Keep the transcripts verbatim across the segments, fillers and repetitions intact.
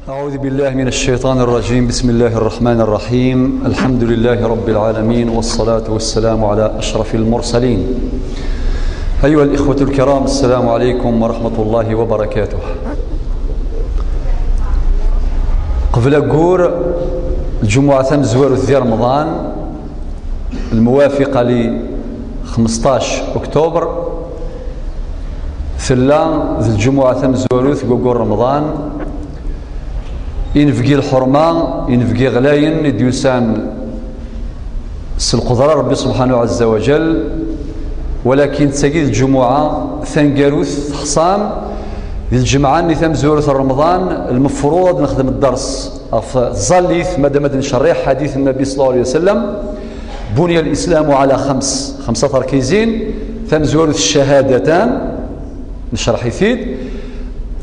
أعوذ بالله من الشيطان الرجيم. بسم الله الرحمن الرحيم. الحمد لله رب العالمين، والصلاة والسلام على أشرف المرسلين. أيها الإخوة الكرام، السلام عليكم ورحمة الله وبركاته. قبل أقول الجمعة تمزور ذي رمضان، الموافقة ل خمسطاش أكتوبر، tella d lǧumuɛa tamezwarut deg waggur Remḍan, inebgi lḥurma, inebgi ɣlayen i d-yusan s lqudra n Rebbi subḥanahu ɛazza wa jall. Walakin d tagi d lǧumuɛa taneggarut, texṣam di lǧemɛa-nni tamezwarut n Remḍan, lmefruḍ ad nexdem dders ɣef tẓallit, madam ad ncerriḥ ḥadit n Nnbi ṣalla Llahu ɛalayhi wa sallam: بني الإسلام على خمس، xemsa terkizin. Tamezwarut, ccahadatan, necreḥ-it-id.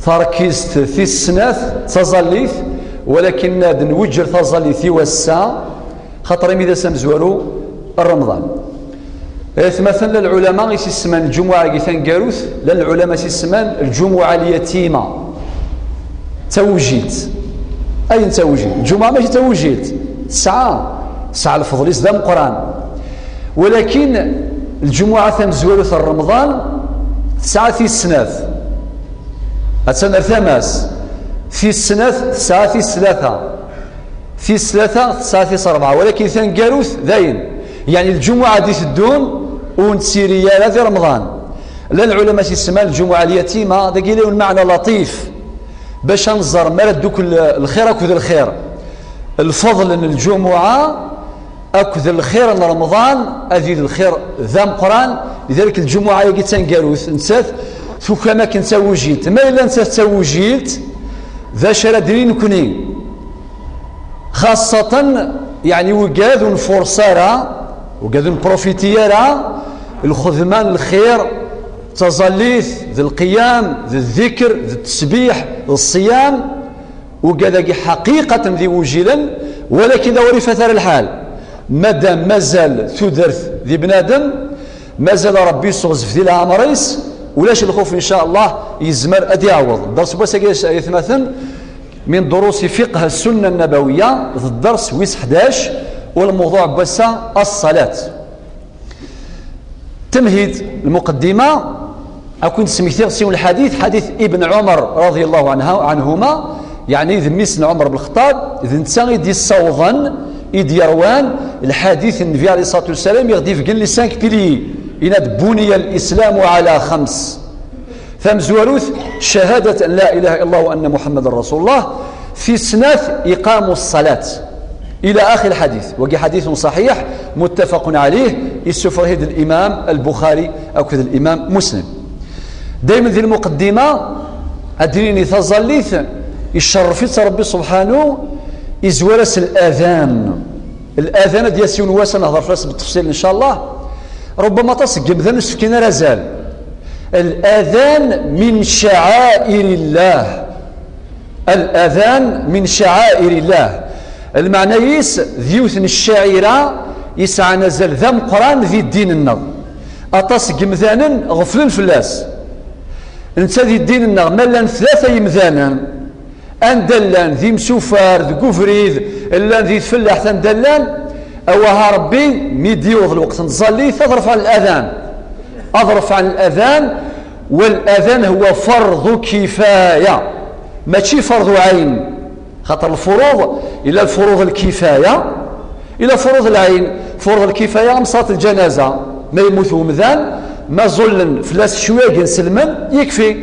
Tarkizt tis snat d taẓallit, walakin ad nweǧǧer taẓallit i wass-a, xaṭer imi d ass amezwaru n Remḍan. Aytmaten, la lɛulama i s-isemman lǧumuɛa-agi taneggarut, la lɛulama i s-isemman lǧumuɛa lyatima. D tawjilt. Ayen d tawjilt. Lǧumuɛa mačči d tawjilt. Tesɛa, tesɛa lfeḍl-is d ameqqran. Walakin lǧumuɛa tamezwarut n Remḍan tesɛa tis snat. Attan ar tama-s. Tis snat tesɛa tis tlata. Tis tlata tesɛa tis rebɛa, walakin taneggarut dayen. Yeɛni lǧumuɛa d-iteddun ur nettiri ara di Remḍan. La lɛulama i s-isemman lǧumuɛa lyatima, dagi la yiwen lmeɛna laṭif, bac ad nẓer mi ara ddukel lxir akked lxir. Lfeḍl n lǧumuɛa akked lxir n Remḍan, ad yili lxir d ameqqran. Lidalik lǧumuɛa-agi d taneggarut, nettat tukam akken d tawjilt. Ma yella nettat d tawjilt, d acu ara d-nini nekni? Xaṣṣatan, yeɛni, wigad ur nfurṣ ara, wigad ur nprofiti ara, lxedma n lxir, d taẓallit, d lqiyam, d ddikr, d ttesbiḥ, d ṣṣiyam, wigad-agi ḥaqiqatan d iwjilen, walakin d awer ifat ara lḥal. Madam mazal tudert di bnadem, mazal Rebbi yesseɣzef di leɛmer-is, ulac lxuf, in ca Allah, yezmer ad iɛawed. Dders n wass-agi, ay atmaten, min durusi fiqh as-sunna an-nabawiyya, d dders wis ḥdac, u lmewḍuɛ n wass-a, as-ṣalat. Tamhid, lmuqeddima, ad ken-d-smektiɣ s yiwen lḥadit, ḥadit Ibn Ɛumar radiyallahu anha, anhuma, yeɛni d mmi-s n Ɛumar bn Lxeṭṭab, d netta i d-yessawḍen, i d-yerwan lḥadit n Nnbi alayhi ṣṣalatu wassalam, i ɣ-d-ibeggen les cinq piliers, yenna-d: بني الإسلام على خمس. Tamezwarut, شهادة أن لا إله إلا الله وأن محمدا رسول الله. Tis snat, إقام الصلاة. إلى آخر الحديث. Wagi ḥadit ṣaḥiḥ, متفق عليه, yessufeɣ-it-id الإمام البخاري akked الإمام مسلم. Daymen di lmuqeddima, ad d-nini taẓallit, icerref-itt Rebbi subḥanu, izwar-as الأذان. الأذان, ad d-yas yiwen wass ad nehder fell-as بالتفصيل إن شاء الله. Rubbama aṭas seg yimdanen ur s-fkin ara azal. الأذان من شعائر الله. الأذان من شعائر الله. Lmeɛna-is, d yiwet n ccaɛira yesɛan azal d ameqqran di ddin-nneɣ. Aṭas seg yimdanen ɣeflen fell-as. Netta di ddin-nneɣ, ma llan tlata yimdanen, anda llan, d imsufar, deg ubrid, llan di tfellaḥt, anda llan, awah a Rebbi, mi d-yiweḍ lweqt n tẓallit, ad refɛen الأذان. Ad refɛen الأذان, والأذان هو فرض كفاية. Mačči فرض عين. Xaṭer lfuruḍ, ila lfuruḍ lkifaya, ila furuḍ lɛin. Furuḍ lkifaya, am ṣalat ljanaza, ma yemmut umdan, ma ẓullen fell-as cwiya n yiselmen, yekfi.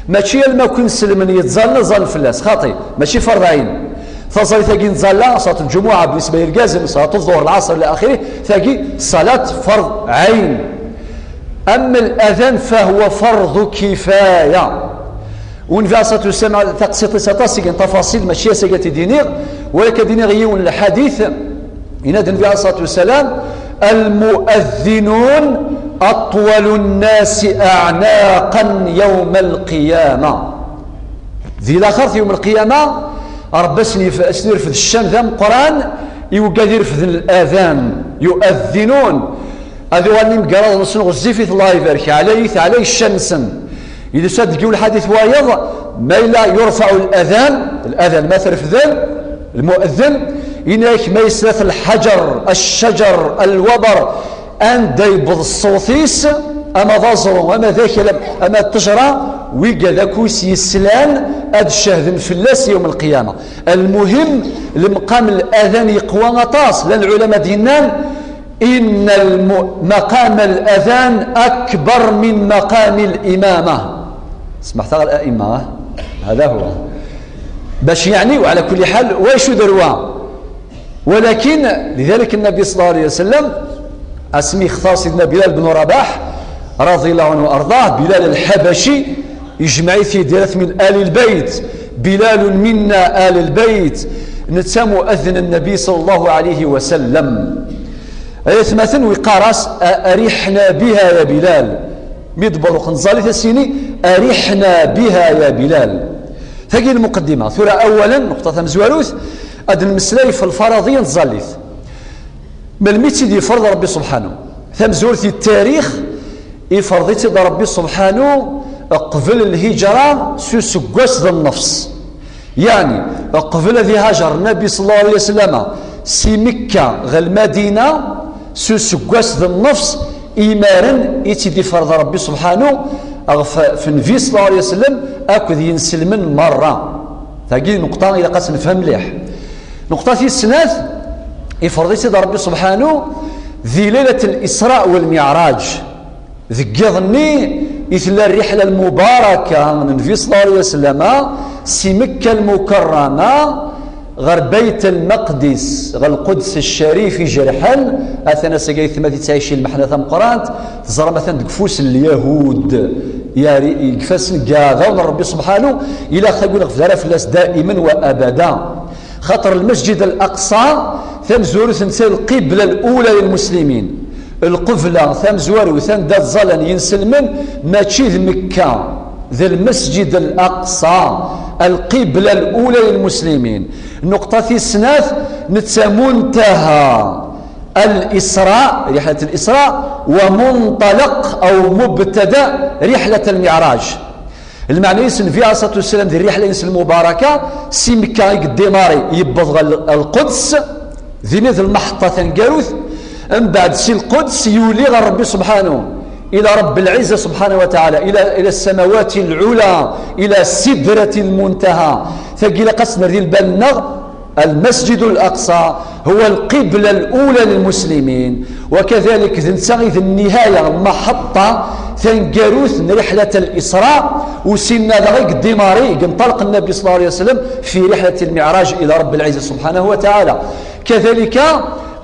Mačči alma ken selmen yettẓallen, ẓallen fell-as, xaṭi, mačči فرض عين. Taẓallit-agi n tẓalla, ṣalat lǧumuɛa, بالنسبة i yergazen, ṣalat ḍuhur, lɛaṣer, ila axiri, tagi ṣalat فرض عين. أما الأذان فهو فرض كفاية. Nnbi alayhi ṣṣalatu wassalam, taqsiṭ-is aṭas i tafaṣil, mačči ass-agi ad t-id-iniɣ, walakin ad iniɣ yiwen n lḥadit, yenna-d Nnbi alayhi ṣṣalatu wassalam: المؤذنون أطول الناس أعناقا يوم القيامة. Di laxert, yawm lqiyama, Rebbi ad sen-yef-, ad sen-irfed ccan d ameqqran i wigad irefden الأذان, يؤذنون. Ad uɣalen imgaraḍ-nsen ɣezzifit, Allah ibarek, ɛlayit, ɛlay ccan-nsen. Yella deg yiwen lḥadit wayeḍ, ma yella yurfaɛ al-adhan, al-adhan ma t-refden, lmu'adhin, yenna-ak ma yeslat lḥaǧer, ccaǧer, lwaber, anda yewweḍ ṣṣut-is, ama d aẓru, ama d akal, ama d ttejra, wigad akk i s-yeslan ad cehden fell-as yawm lqiyama. Lmuhim, lemqam al-adhan yeqwa aṭas, llan lɛulama d-yennan, إن الم- مقام الأذان أكبر من مقام الإمامة. سمحت على الأئمة، ها؟ هذا هو. باش يعني، وعلى كل حال، واش دروا؟ ولكن لذلك النبي صلى الله عليه وسلم اسمي اختار سيدنا بلال بن رباح رضي الله عنه وأرضاه، بلال الحبشي، يجمع في ديرة من آل البيت، بلال منا آل البيت، نتا مؤذن النبي صلى الله عليه وسلم. Ay atmaten, u yeqqar-as: "A-, arihna biha ya Bilal." Mi d-berruqen ẓẓallit, a s-yini: "Arihna biha ya Bilal." Tagi lmuqeddima. Tura, awalen, nuqṭa tamezwarut, ad nmeslay f lfaraḍi n tẓallit. Melmi i tt-id-yefreḍ Ṛebbi subḥanu? Tamezwarut di ttarix, ifreḍ-itt-id Ṛebbi subḥanu qbel lhijra s useggas d nnefs. Yeɛni, qbel ad ihajer Nnabi ṣalla Llahu ɛalayhi wa sallam si Mekka ɣer Lmadina, s useggas d nnefs, imaren i tt-id-ifreḍ Ṛebbi subḥanu ɣef, f Nnbi ṣalla Llahu ɛalayhi wa sallam akked yinselmen merra. Tagi nuqṭa ilaq ad tt-nefhem mliḥ. Nuqṭa tis snat, ifreḍ-itt-id Ṛebbi subḥanu di Laylat al-Isra wal Miɛraǧ. Deg yiḍ-nni i tella rriḥla lmubaraka n Nnbi ṣalla Llahu ɛalayhi wa sallam si Mekka Lmukarrama ɣer Bayt Lmeqdis, ɣer Lquds Ccarif ijerḥen. Atan ass-agi aytma i tettɛici lmeḥna tameqqrant, teẓram atan deg ufus n Lyahud, yari deg ifassen n yiɛdawen n Ṛebbi subḥanu, ilaq taguni ɣef dara fell-as daiman wa abada. Xaṭer Lmasǧid Al-Aqṣa, tamezwarut, netta lqibla lula lilmuslimin. Lqebla tamezwarut anda ttẓallan yinselmen, mačči d Mekka, d Lmasǧid Al-Aqṣa, lqibla lula lilmuslimin. Nuqṭa tis snat, netta muntaha Al-Isra, riḥlat Al-Isra, wa munṭalaq aw mubtada riḥlat Al-Miɛraǧ. Lmeɛna-is, Nnbi ɛalayhi ṣṣalatu wassalam di rriḥla-ines lmubaraka, si Mekka i yeddimari, yewweḍ ɣer Lquds, din i d lmeḥṭa taneggarut, mbeɛd si Lquds yuli ɣer Ṛebbi subḥanu, ila Ṛebbi lɛizza subḥanahu wa taɛala, ila, ila ssamawati lɛula, ila sidrati lmuntaha. Tagi ilaq ad s-nerr di lbal-nneɣ, Lmasǧid Al-Aqṣa huwa lqibla lula lilmuslimin, wa kadalik d netta i d nnihaya, lmeḥṭa taneggarut n riḥlat Al-Isra, u sinna daɣ i yeddimari, i yenṭalaq Nnabi ṣalla Llahu ɛalayhi wa sallam fi riḥlat Al-Miɛraǧ ila Ṛebbi lɛizza subḥanahu wa taɛala. Kadalika,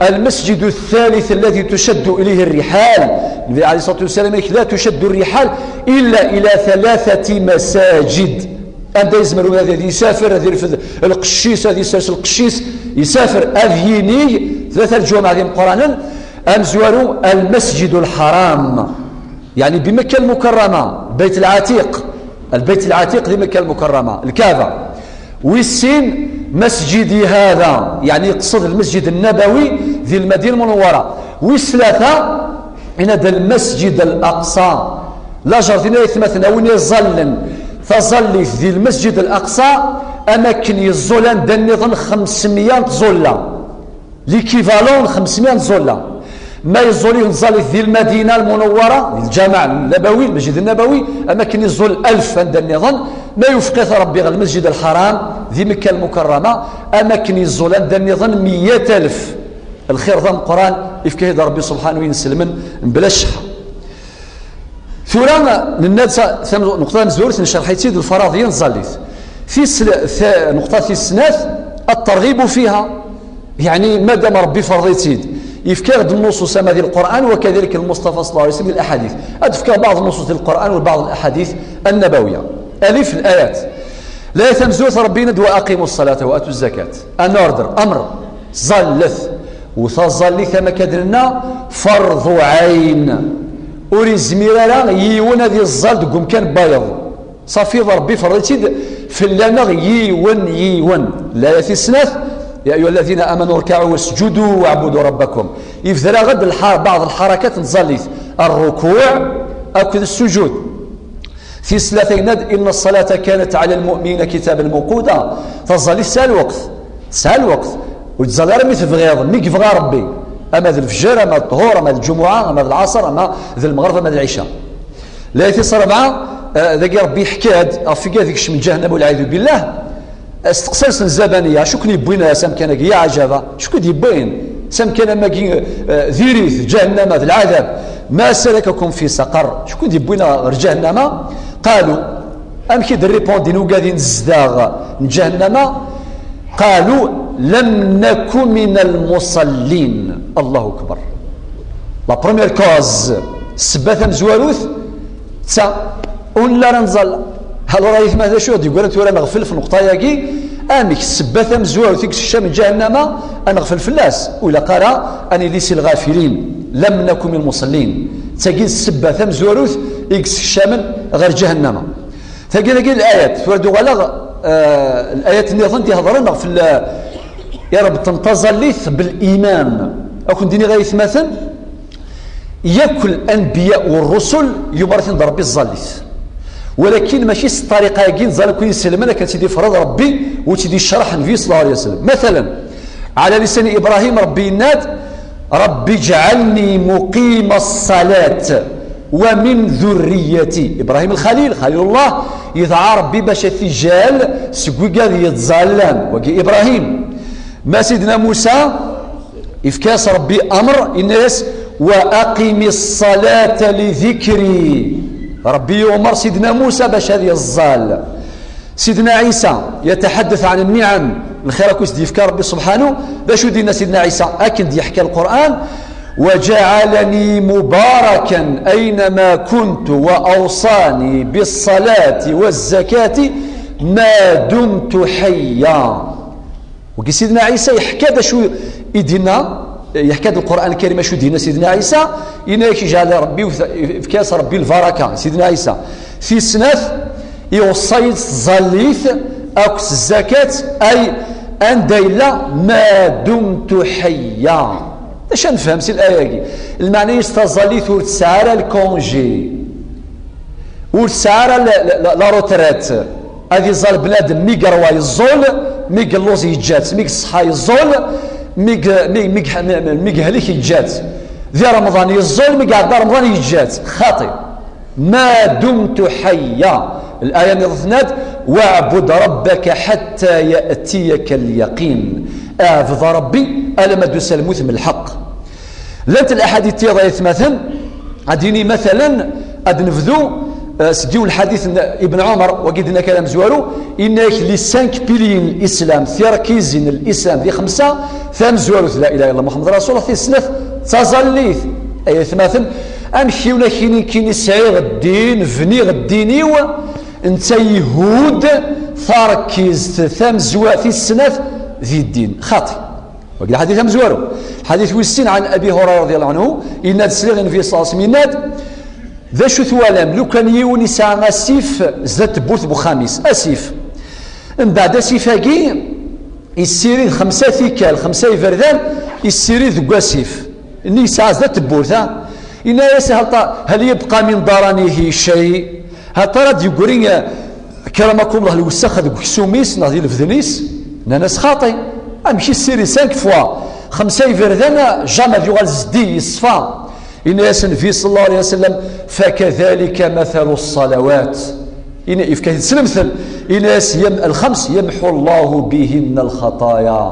Lmasǧid Al-Thalith alladhi tucaddu ilayhi rriḥal. Nnbi ɛalayhi ṣṣalatu wassalam, la tucaddu rriḥal illa ila thalathati masajid. Anda yezmer ad isafer, ad irfed lqecc-is, ad isers lqecc-is, isafer ad yinig tlata lǧumaɛ d imeqqranen, amezwaru, Lmasǧid Al-Ḥaram, yeɛni bi Mekka Lmukarrama, Lbayt Lɛatiq, Lbayt Lɛatiq di Mekka Lmukarrama, Lkaɛba. Wis sin, Masǧidi hada, yeɛni yeqsed Lmasǧid Nnabawi di Lmadina Lmunawwara. Wis tlata, yenna-d Lmasǧid Al-Aqṣa. Lajer din ay atmaten, a win iẓallen taẓallit di Lmasǧid Al-Aqṣa, am akken yeẓẓul anda nniḍen xemsemya n tẓulla. L'équivalent n xemsemya n tẓulla. Ma yeẓẓul yiwet n tẓallit di Lmadina Lmunawwara, di Lǧameɛ Nnabawi, Lmasǧid Nnabawi, am akken yeẓẓul alef anda nniḍen. Ma yufeq-it Ṛebbi ɣer Lmasǧid Al-Ḥaram di Mekka Lmukarrama, am akken yeẓẓul anda nniḍen meyya alef. Lxir d ameqqran, ifka-t-id Ṛebbi subḥanu i yinselmen mebla cceḥḥa. Tura, nenna-d sa-, tam-, nuqṭa tamezwarut, necreḥ-itt-id lfaraḍ n tẓallit. Tis-, ta-, nuqṭa tis snat, الترغيب فيها. Yeɛni, madam Ṛebbi iferḍ-itt-id, yefka-ɣ-d nnuṣus ama di Lqur'an, wa kadalik Lmuṣṭafa ṣalla Llahu ɛalayhi wa sallam di laḥadit. Ad d-fkeɣ baɛḍ nnuṣus di Lqur'an wa baɛḍ laḥadit annabawiya. Alif, layat. Layat tamezwarut, Ṛebbi yenna-d: "Wa aqimu ṣṣalata wa atu zzakat." Un ordre, amr, ẓallet. U taẓallit, am akka d-nenna, ferḍu ɛayn. Ur izmir ara yiwen ad iẓẓal deg umkan n wayeḍ. Ṣafi, Ṛebbi iferḍ-itt-id fell-aneɣ yiwen, yiwen. Layat tis snat: "Ya ayyuha lladhina amanu rkaɛu wasǧudu wa'budu rabbakum." Ibder-aɣ-d lḥa-, baɛḍ lḥarakat n tẓallit, rrukuɛ akked ssujud. Tis tlata yenna-d: "Inna ṣṣalata kanat ɛala lmu'minina kitaban mawquta." Taẓallit tesɛa lweqt. Tesɛa lweqt. Ur tettẓalli ara mi tebɣiḍ, mi yebɣa Rebbi. Ama d lefjer, ama d ṭṭhur, ama d lǧumuɛa, ama d lɛaṣer, ama d lmeɣreb, ama d lɛica. Layat tis rebɛa, eh, dagi Rebbi yeḥka-d ɣef wigad ikecmen ǧahennama, walɛiyadu billah. Asteqsi-nsen zabaniya: "Acu ken-yewwin s amkan-agi? Ya ɛajaba, acu ken-yewwin s amkan am wagi, eh, diri-t, ǧahennama, d lɛadab? Ma salakakum fi saqar? Acu ken-yewwin ɣer ǧahennama?" Qalu, amek i d-ripondin ugad-in zdaɣ n ǧahennama? Qalu: "Lam naku min al-musallin." Allahu akbar. La première cause, ssebba tamezwarut, d ta, ur nelli ara nẓall. Alors, aytma, d acu i d-yeggran tura neɣfel f nneqṭa-agi? Amek ssebba tamezwarut i yessekcamen ǧahennama ad neɣfel fell-as? Ur ilaq ara ad nili si lɣafilin. "Lam naku min al-musallin." D tagi d ssebba tamezwarut i yessekcamen ɣer ǧahennama. Tagi, tagi d layat. Tura d-uɣaleɣ, eh, layat nniḍen d-ihedren ɣef l-, irebṭen taẓallit bel-iman. Ad ken-d-iniɣ, aytmaten, yakk lanbiya u rrusul yumer-iten-d Rebbi s tẓallit. Walakin mačči s ṭṭariqa-agi n tẓallit akk i iselmen akken tt-id-ifreḍ Rebbi u tt-id-icreḥ Nnbi sallallahu alayhi wa sallam. Matalan, ɛala lisani Ibṛahim, Rebbi yenna-d: "Rebbi ǧɛalni muqima ṣṣalat wa min durriyati." Ibṛahim Lxalil, Xalilullah, yedɛa Rebbi bac ad t-iǧɛel seg wigad yettẓallan. Wagi Ibṛahim. Ma Sidna Musa, yefka-yas Rebbi amr, yenna-yas: "Wa aqimi ṣṣalata li dikri." Rebbi yumer Sidna Musa bac ad yeẓẓal. Sidna Ɛisa yataḥaddat ɛan nniɛam, lxir akk i s-d-yefka Rebbi subḥanu. D acu d-yenna Sidna Ɛisa? Akken d-yeḥka Lqur'an: "Wa ǧaɛalani mubarakan aynama kuntu wa awṣani biṣṣalati wa zzakati ma dumtu ḥayya." Wagi Sidna Ɛisa yeḥka-d acu i d-yenna, yeḥka-d Lqur'an Lkarim acu d-yenna Sidna Ɛisa, yenna-yak: "Ijɛel Rebbi, yefka-yas Rebbi lbaraka." Sidna Ɛisa. Tis snat, iweṣṣa-yi-d s tẓallit akked s zzakat, ay anda yella, ma dumtu ḥayya. D acu ad nefhem si laya-agi? Lmeɛna-is taẓallit ur tesɛi ara lkunji. Ur tesɛi ara la, la, la, la retraite. Ad iẓẓal bnadem mi yerwa yeẓẓul, mi yelluẓ yeǧǧa-tt, mi yeṣṣeḥḥa yeẓẓul, mi ye-, mi, mi, mi, mi yehlek yeǧǧa-tt. Di Remḍan yeẓẓul, mi iɛedda Remḍan yeǧǧa-tt. Xaṭi. Ma dumtu ḥayya. Laya nniḍen tenna-d: "Waɛbud rabbaka ḥatta ya'tiyaka lyaqin." Ɛbed Rebbi alamma d-tusa lmut m lḥeqq. Llant laḥadit tiyaḍ ay atmaten, ad d-nini matalan, ad nebdu, eh, seg yiwen lḥadit n Ibn Ɛumar, wagi d-nenna kra amezwaru, yenna-yak les cinq piliers n l'islam, tirkizin n l'islam di xemsa, tamezwarut la ilaha illallah Muḥemmed Rasulullah, tis snat d taẓallit. Ay atmaten, amek yiwen ad k-yini nekkini sɛiɣ ddin, bniɣ ddin-iw, netta ihud tarkizt tamezwarut tis snat di ddin? Xaṭi. Wagi lḥadit amezwaru. Lḥadit wis sin, ɛan Abi Hurayra radiallahu anhu, yenna-d: sliɣ i Nnbi ṣalla Llahu ɛalayhi wa sallam yenna-d: "D acu twalam? Lukan yiwen yesɛa asif zdat tewwurt n wexxam-is, asif. Mbeɛd asif-agi, yessirid xemsa tikkal, xemsa iberdan, yessirid deg wasif. Nni yesɛa zdat tewwurt, ha?" Yenna-yas: "Hal ta-, hal yebqa min daranihi shay?" Hata ara d-yeggri, eh, akramakum Allah, lwesxa deg uksum-is neɣ di lebden-is? Nnan-as: "Xaṭi, amek i ssirid cinq fois xemsa iberdan, jamais ad yuɣal zeddi, yeṣfa?" Yenna-yas Nnbi sallallahu alayhi wa sallam: "Fakadhalika mathalu ṣṣalawat." Yenna, yefka-t-id s lemtel, yenna-yas: "Yam-, lxems yamḥu Allahu bihinna lxaṭaya."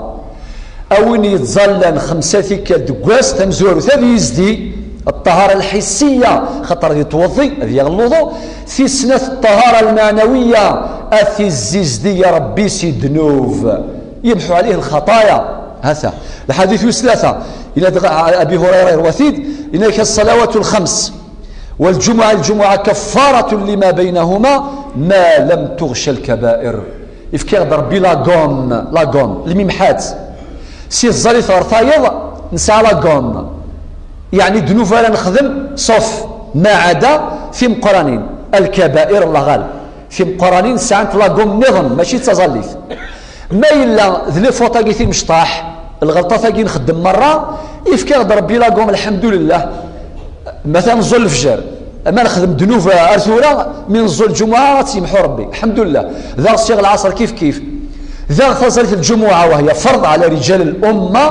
A win yettẓallan xemsa tikkal deg wass, tamezwarut ad yezdi, ṭṭahara lḥissiya, xaṭer ad yettweḍḍi, ad yaɣ luḍu, tis snat ṭṭahara lmeɛnawiya, ad t-izzizdi Rebbi si ddnub, yemḥu ɛlih lxaṭaya. Hata, lḥadit wis tlata, yenna-d Abi Hurayra yerwa-t-id, yenna-k: "Ṣṣalawatu lxems, wal ǧumuɛa, lǧumuɛa kaffaratun lima baynahuma ma lam tuɣca lkabair." Yefka-ɣ-d Rebbi la gomme, la gomme, lmimḥat. Si tẓallit ɣer tayeḍ, nesɛa la gomme. Yeɛni ddnub ara nexdem, sauf ma ɛada timeqqranin. Alkabair, Allah ɣaleb. Timeqqranin sɛant la gomme nniḍen, mačči d taẓallit. Ma yella d les fautes-agi timecṭaḥ, lɣelṭat-agi nxeddem merra, yefka-ɣ-d Rebbi la gomme, lḥemdulillah. Mata neẓẓul lefjer, Ama nexdem ddnub ar tura, mi neẓẓu lǧumuɛa ad tt-yemḥu Rebbi. Lḥemdullah. Daɣ syaɣ lɛaṣer kif kif. Daɣ taẓallit n lǧumuɛa, وهي فرض على رجال الأمة,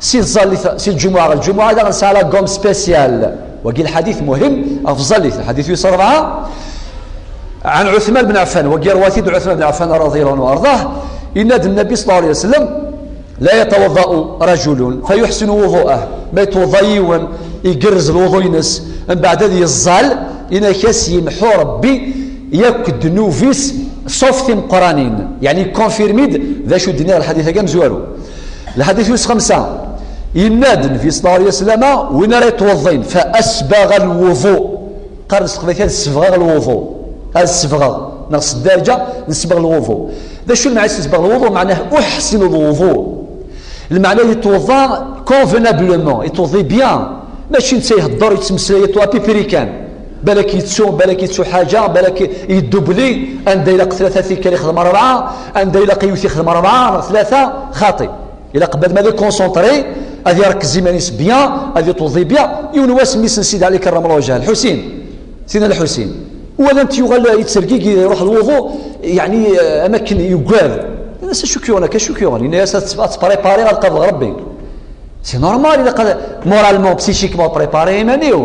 si tẓallit, si lǧumuɛa ɣer lǧumuɛa, daɣ nesɛa la gomme spéciale. Wagi lḥadit muhim ɣef tẓallit. Lḥadit wis rebɛa, عن عثمان بن عفان, wagi yerwa-t-id Ɛuthman بن عفان رضي الله عنه وأرضاه, yenna-d Nnbi صلى الله عليه وسلم: لا يتوضأ رجل فيحسن وضوءه. Ma yetweḍḍa yiwen, igerrez lwuḍu-ines, mbeɛd ad yeẓẓal, inak ad s-yemḥu Rebbi yakk ddnub-is, sauf timeqqranin. Yeɛni, confirme-d d acu d-nniɣ lḥadit-agi amezwaru. Lḥadit wis xemsa, yenna-d Nnbi صلى الله عليه وسلم: win ara yetweḍḍin, فأسبغ الوضوء. Qqaren s teqbaylit ad sebɣeɣ lwuḍu. Ad sebɣeɣ. Neɣ s ddarǧa, nesbeɣ lwuḍu. D acu lmeɛna-s nesbeɣ lwuḍu? Meɛnah uḥsin lwuḍu. Lmeɛna yetweḍḍa convenablement, yetweḍḍi bien. Mačči netta ihedder, yettmeslay, yetweḍḍa à peu près kan. Balak yettu, balak yettu ḥaǧa, balak yeddubli, anda ilaq tlata tikkal ixdem rebɛa, anda ilaq yiwet ixdem rebɛa neɣ tlata, xaṭi. Ilaq bad ma ad iconcentré, ad irekkez iman-is bien, ad itweḍḍi bien. Yiwen wass, mmi-s n Sidi Ɛli Kerram Lwajah, Lḥusin, Sidna Lḥusin, walant yuɣal yettergigi, iruḥ lwuḍu, yeɛni, eh, am akken yuggad. Yenna-as: "Acu k-yuɣen akka, acu k-yuɣen?" Yenna-as: "Ad tt-, ad tt-préparer, ad qableɣ Rebbi." C'est normal, ilaq ad, moralement, psychiquement, préparer iman-iw,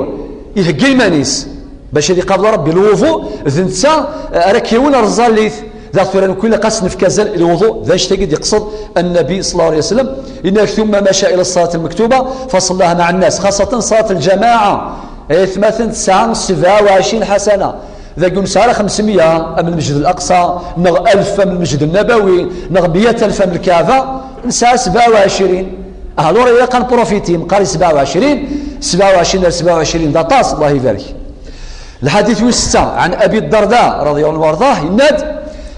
ihegga iman-is bac ad iqabel Rebbi. Lwuḍu d netta, eh, ara k-yawin ar tẓallit. Daɣ tura, nekk ilaq ad s-nefk azal i lwuḍu, d anect-agi i d-iqsed Nnbi صلى الله عليه وسلم. Yenna-ak: "ثم مشى إلى الصلاة المكتوبة فصلاها مع الناس، خاصة صلاة الجماعة." Ay atmaten, tesɛa sebɛa u ɛecrin ḥasana. Dagi ur nesɛi ara xemsemya am Lmesjid Al-Aqsa, neɣ alef am Lmesjid Nnabawi, neɣ meyya alef am Lkaɛba. Nesɛa sebɛa u ɛecrin. Alors, ilaq ad nprofiti, meqqar sebɛa u ɛecrin, sebɛa u ɛecrin ar sebɛa u ɛecrin d aṭas, Allah ibarek. Lḥadit wis setta, ɛan Abi Ddarda, radiallahu anhu warḍah, yenna-d,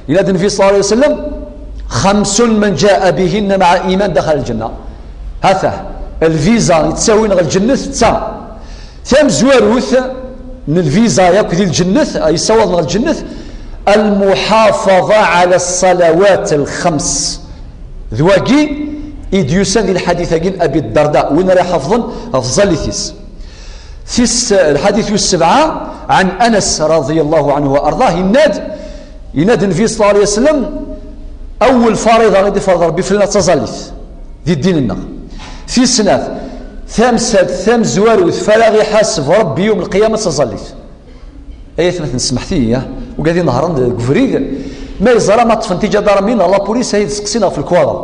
yenna-d Nnbi ṣalla Llahu ɛalayhi wa sallam: "Xamsun man ǧa'a bihinna ma'a iman daxala lǧenna." Hatah, lviza yettawin ɣer lǧennet d ta. Tamezwarut n lviza yakk di lǧennet, ay yessawḍen ɣer lǧennet, lmuḥafaḍa ɛala ṣṣalawat lxams. D wagi i d-yusan di lḥadit-agi n Abi Ddarda, win ara iḥafḍen ɣef tẓallit-is. Tis, lḥadit wis sebɛa, ɛan Anas, radiallahu ɛanhu wa arḍah, yenna-d, yenna-d Nnbi ṣalla Llahu ɛalayhi wa sallam: "Awwel fariḍa i d-iferḍ Rebbi fell-aneɣ d taẓallit di ddin-nneɣ. Tis snat, tamsalt tamezwarut f ara ɣ-iḥaseb Rebbi yawm lqiyama d taẓallit." Ay atmaten, smeḥt-iyi, ah, ugad inehṛen deg ubrid, ma yeẓra ma ṭṭfen tiǧadarmin neɣ la police, ay d-seqsin ɣef lekwaɣeḍ.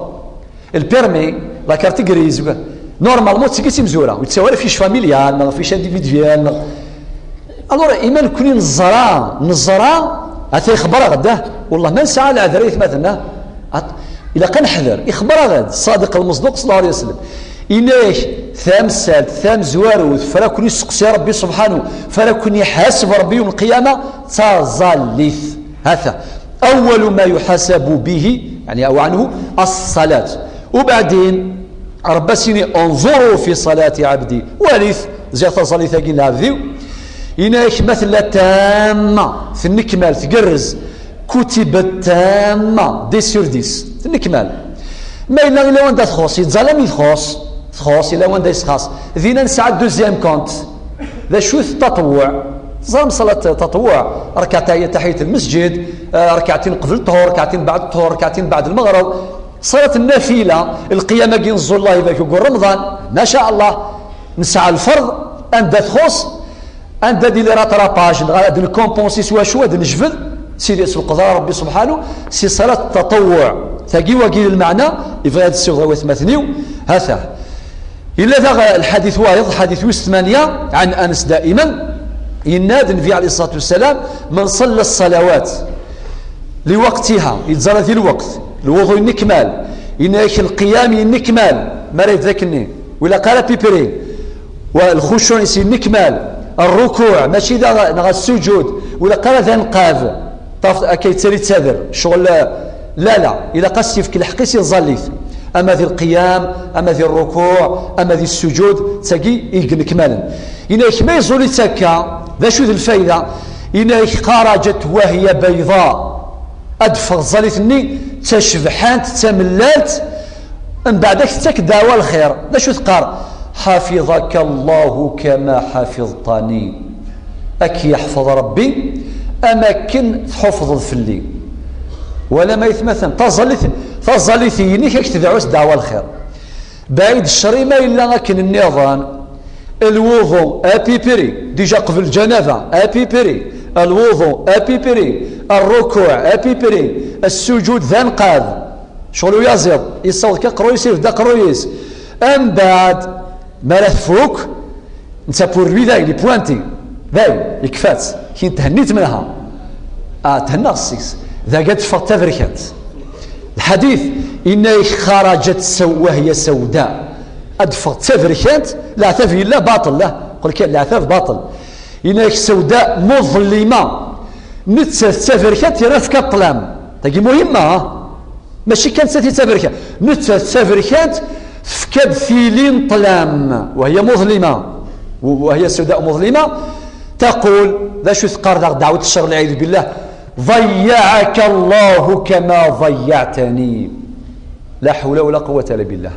Lpirmi, la carte grise, normalement, d tigi i d timezwura, ur yettawi ara fiche familiale, neɣ fiche individuelle, neɣ. Alors, ima nekkni neẓra, neẓra, ata ixebber-aɣ-d, ah, wellah ma nesɛa leɛder, ay atmaten, ah, at-, ilaq ad neḥder, ixebber-aɣ-d Ṣṣadiq Lmeṣduq, ṣalla Llahu ɛalayhi wa sallam. Yenna-ak, tamsalt tamezwarut, f ara ken-isteqsi Rebbi subḥanahu, f ara ken-iḥaseb Rebbi yawm lqiyama, d taẓallit. Hata. أول ما يحاسب به, يعني, أو عنه, الصلاة. Ubeɛdin, Rebbi a s-yini: "انظروا في صلاة عبدي." Walit, ziɣ taẓallit-agi n lɛebd-iw. Yenna-ak ma tella tamma, tennekmal, tgerrez, كتبت تامة, dix sur dix, tennekmal. Ma yella ila wanda txuṣ, yettẓalla mi txuṣ, txuṣ, ila wanda yesxaṣ. Dina nesɛa deuxième compte. D acu-t taṭewwuɛ? Teẓram ṣṣalat taṭewwuɛ, ركعتي تحية المسجد, eh, ركعتين قبل الطهور, ركعتين بعد الطهور, ركعتين بعد المغرب. Ṣṣalat nnafila, lqiyam-agi neẓẓu Allah ibarek deg Remḍan, ma ca Allah, nesɛa lferḍ, anda txuṣ, anda d-ili rattrapage, neɣ ad nkomponsi s wacu, ad nejbed, Sidi, s lqedra Rebbi subḥanahu, si ṣṣalat taṭewwuɛ. Tagi wagi d lmeɛna, ibɣa ad ssiwḍeɣ i watmaten-iw, hata. Yella daɣ lḥadit wayeḍ, lḥadit wis tmanya, ɛan Anas daiman, yenna-d Nnbi ɛalayhi ṣṣalatu wassalam: "من صلى الصلوات لوقتها", yettẓalla di lweqt, lwuḍu yennekmal, yenna-ak lqiyam yennekmal, mi ara yebda akkenni, ur ilaq ara à peu près, wa lxucuɛ-is yennekmal, rrukuɛ, mačči d aɣ-, neɣ assuǧud, ur ilaq ara d anqab, taf-, akka yettali yettader, ccɣel, la, la, ilaq ad s-yefk lḥeqq-is i tẓallit. Ama di lqiyam, ama di rrukuɛ, ama di ssuǧud, d tagi i yennekmalen. Yenna-ak ma yeẓẓul-itt akka, d acu d lfayda? Yenna-ak: "خرجت وهي بيضاء." Ad d-teffeɣ tẓallit-nni d tacebḥant, d tamellalt, mbeɛd ad k-tettak ddeɛwa lxir. D acu teqqar? "حفظك الله كما حفظتني." Ad k-yeḥfeḍ Ṛebbi am akken tḥufḍeḍ fell-i. Wala ma yetmaten, taẓallit, taẓallit-inek ad k-tedɛu s ddeɛwa lxir. Baɛid ccer ma yella akken nniḍen, lwuḍu apipri, déjà qbel lǧanaba apipri, lwuḍu apipri, rrukuɛ apipri, ssujud d anqad. Ccɣel uyaziḍ, yessaweḍ kan aqerruy-is, irfed aqerruy-is. Ambeɛd, mi ara tfuk, netta pour lui dayen, ipuanti. Dayen, yekfa-tt. Kin thennit منها. Ah, thennaɣ seg-s. Dagi ad teffeɣ d taberkant. Lḥadit, inna-yak xarajat saw-, wahya sawda. Ad teffeɣ d taberkant, leɛtab yella baṭel, la. Qel kan, leɛtab baṭel. Inna-yak sawda muḍlima. Nettat d taberkant, yerna tefka ṭṭlam. Tagi muhimma, ha? Mačči kan d taberkant. Nettat d taberkant, tefka-d tili n ṭṭlam. Wahya muḍlima. Wahya sawda muḍlima. Taqul, d acu teqqar daɣ ddeɛwat ccer, lɛiyadu billah? ضيعك الله كما ضيعتني. لا حول ولا قوة إلا بالله.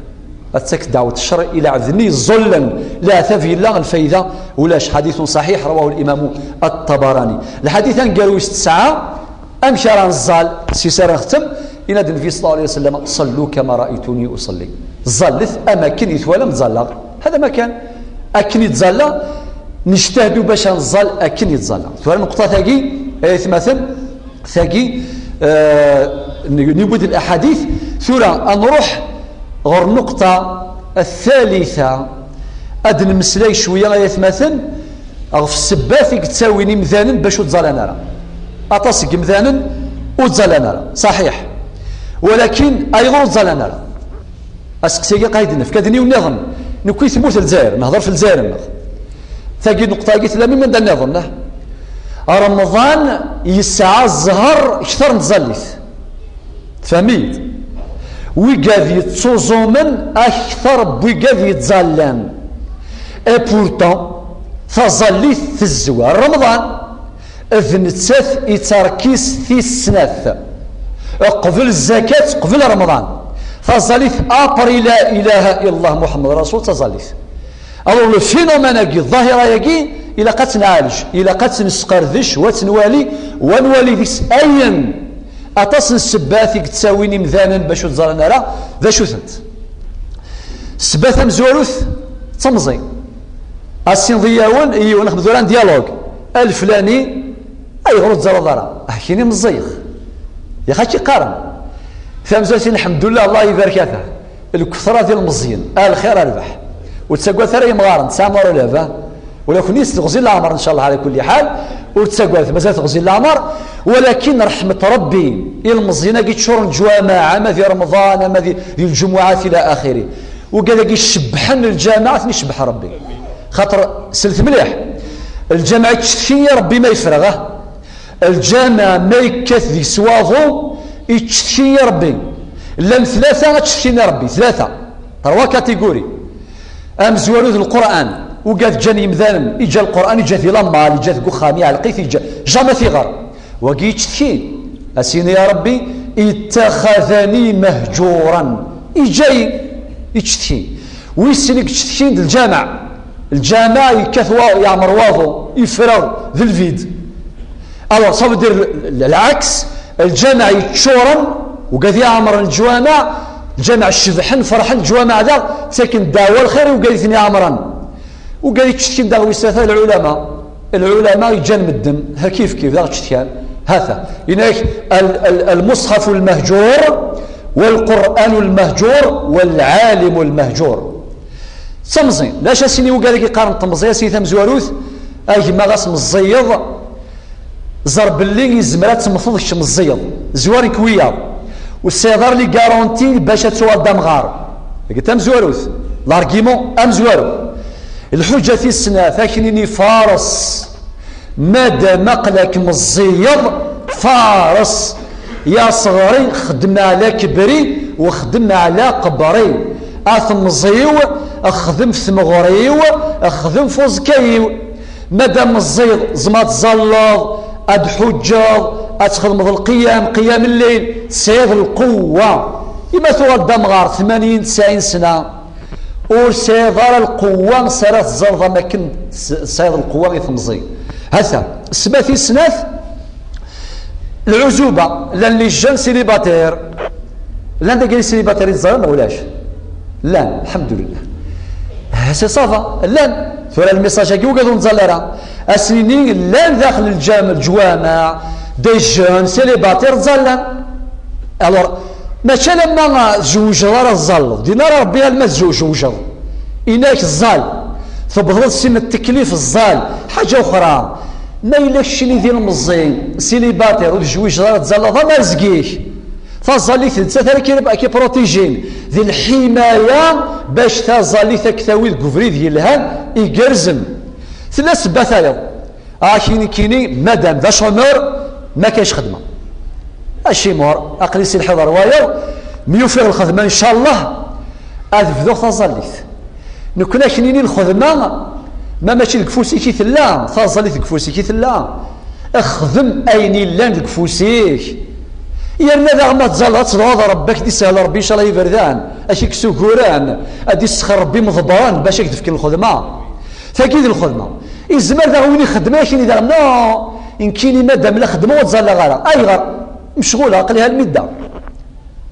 Ad ttak ddeɛwat ccer i lɛebd-nni yeẓẓullen. Leɛtab yella, lfayda ulac. حديث صحيح رواه الإمام الطبراني. Lḥadit aneggaru wis tesɛa, amek ara neẓẓal, s-is ara nextem, yenna-d Nnbi صلى الله عليه وسلم: صلوا كما رأيتموني أصلي. Ẓẓallet am akken i twalam ttẓallaɣ. هذا ما كان. Akken i ttẓallaɣ, nejtahidu bac ad neẓẓal akken i ttẓallaɣ. Tura nneqṭa tagi, ay atmaten, tagi, eh, n-, niwwi-d laḥadit. Tura ad nruḥ ɣer nneqṭa الثالثة. Ad nemmeslay cwiya, ay atmaten, ɣef ssebbat i yettawin imdanen bac ur ttẓallan ara. Aṭas n yimdanen ur ttẓallan ara, ṣaḥiḥ. Walakin ayɣer ur ttẓallan ara? Aseqsi-agi qa i d-nefk, ad d-nini nniḍen. Nekki tmurt n Lezzayer, nehder f Lezzayer-nneɣ. Tagi, nneqṭa-agi tella mi manda nniḍen, ah. Remḍan yesɛa zzher kter n tẓallit. Tfehmit? Wigad yettuẓumen akter n wigad yettẓallan. Et pourtant, taẓallit tezwar Remḍan. D nettat i d tarkist tis snat. Qbel zzakat, qbel Remḍan. Taẓallit, après la ilaha illallah Muḥemmed Rasul, taẓallit. Alors, le phénomène-agi, ḍḍahira-agi, ilaq ad tt-nɛalej, ilaq ad tt-nesqerdec, wa ad tt-nwali, wa ad nwali deg-s ayen. Aṭas n ssebbat i yettawin imdanen bac ur ttẓallan ara, d acu-tent? Ssebba tamezwarut, d temẓi. Ad sinḍi yiwen i yiwen, nexdem tura un dialogue. A leflani, ayɣer ur ttẓallaḍ ara? Ah, kini meẓẓiyeɣ. Yax ad k-iqqaren. Tamezwarut, lḥemdullah, Allah ibarek-ateɣ. Lketṛa d ilmeẓyen, a lxir, a rrbeḥ. Ur ttaggadet ara imɣaren, tesɛam ara lehba. Ula kenwi s teɣzi n leɛmer, ncallah, ɛla kulli ḥal. Ur ttaggadet, mazal teɣzi n leɛmer. Walakin ṛeḥmet Ṛebbi, ilmeẓyen-agi ččuren leǧwameɛ, ama di Remḍan, ama di, di lǧumuɛat, ila axiri. Wigad-agi cebbḥen lǧameɛ, ad ten-icebbeḥ Ṛebbi. Xaṭer, slet mliḥ, lǧameɛ yettcetki i Ṛebbi ma yefreɣ, ah. Lǧameɛ ma yekkat deg-s waḍu, yettcetki i Ṛebbi. Llan tlata ad ttcetkin i Ṛebbi, tlata. Trois catégories. Amezwaru d Lqur'an, wigad ǧǧan yimdanen, iǧǧa Lqur'an, iǧǧa-t di la malle, iǧǧa-t deg uxxam, iɛelleq-it, iǧǧa, jamais t-iɣer. Wagi yettcetki, a s-yini: يا ربي اتخذني مهجورا. Iǧǧa-yi, yettcetki. Wis sin i yettcetkin d lǧameɛ. Lǧameɛ yekkat wa-, yeɛmer waḍu, ifreɣ, d lvid. Alors, ça veut dire le, le, العكس, lǧameɛ yeččuren, wigad iɛemren leǧwameɛ, lǧameɛ cebḥen, ferḥen, leǧwameɛ daɣ ttaken ddeɛwa lxir i wigad i ten-iɛemren. Wigad yettcetkin daɣ wis tlata, lɛulama. Lɛulama yeǧǧan medden, ha kif kif, daɣ ttcetkan. Hata, yenna-yak, ال-, ال-, المصحف المهجور، والقرآن المهجور، والعالم المهجور. D temẓi. D acu a s-yini wigad-agi qqaren temẓi, a s-yini tamezwarut, a gma ɣas meẓẓiyeḍ, ẓer belli yezmer ad temmteḍ kečč meẓẓiyeḍ. Zwaren-k wiyaḍ. Ur tesɛiḍ ara les garanties bac ad tuɣaleḍ d amɣar. Tagi d tamezwarut. L'argument amezwaru. Lḥuǧǧa tis snat, a k-nini fares. Madam aql-ak meẓẓiyeḍ, fares. Ya ṣɣri, xdem ɛla kebri, u xdem ɛla qebri. A temẓi-w, xdem f tmeɣri-w, xdem f uẓekka-iw. Madam meẓẓiyeḍ, tzemreḍ ad tẓalleḍ, ad tḥuǧǧeḍ, ad txedmeḍ lqiyam, qiyam lleyl, tesɛiḍ lqewwa. Imi tuɣaleḍ d amɣar, tmanyin, tesɛin sna, ur tesɛiḍ ara lqewwa s ara teẓẓalleḍ am akken tes-, tesɛiḍ lqewwa i temẓi. Hata, ssebba tis snat, lɛuzuba, llan les jeunes célibataires. Llan dagi les célibataires yettẓallen neɣ ulac? Llan, lḥemdulillah. Hata, ça va, llan. Tura lmessage-agi ur yettẓalla ara. Ad s-nini, llan daxel lǧam-, lǧwameɛ, des jeunes célibataires ttẓallan. Alors, mačči alamma tzewǧeḍ ara tẓalleḍ, din ara Rebbi alma tzewǧeḍ. Inak ẓẓal, tewwḍeḍ sin n teklif ẓẓal. Ḥaǧa uxra, ma yella keččini d ilmeẓẓi, célibataire, ur tezwiǧeḍ ara tẓalleḍ, am arezg-ik. Taẓallit d nettat ara k-, k-iprotijin, d lḥimaya bac taẓallit ad k-tawi deg ubrid yelhan, igerrzen. Tella ssebba tayeḍ. Aki nekkini, madam d acamar, ma kac xedma. Acimur, aql-i si lḥiḍer wayeḍ, mi ufiɣ lxedma, ncallah, ad bduɣ taẓallit. Nekkni ad k-nini lxedma, ma mačči deg ufus-ik i tella, taẓallit deg ufus-ik i tella. Xdem ayen illan deg ufus-ik. Yerna daɣ ma tẓalleḍ, ad tedɛuḍ Rebbi, ad k-d-isahel Rebbi, ncallah, iberdan, ad k-ikkes uguren, ad d-issexxer Rebbi imḍebbren bac ad k-d-fken lxedma. Tagi d lxedma. Izmer daɣ win ixeddmen akken i daɣ, non, nekkini madam la xeddmeɣ ur ttẓallaɣ ara. Ayɣer? Mecɣuleɣ, aql-i ha lmidda.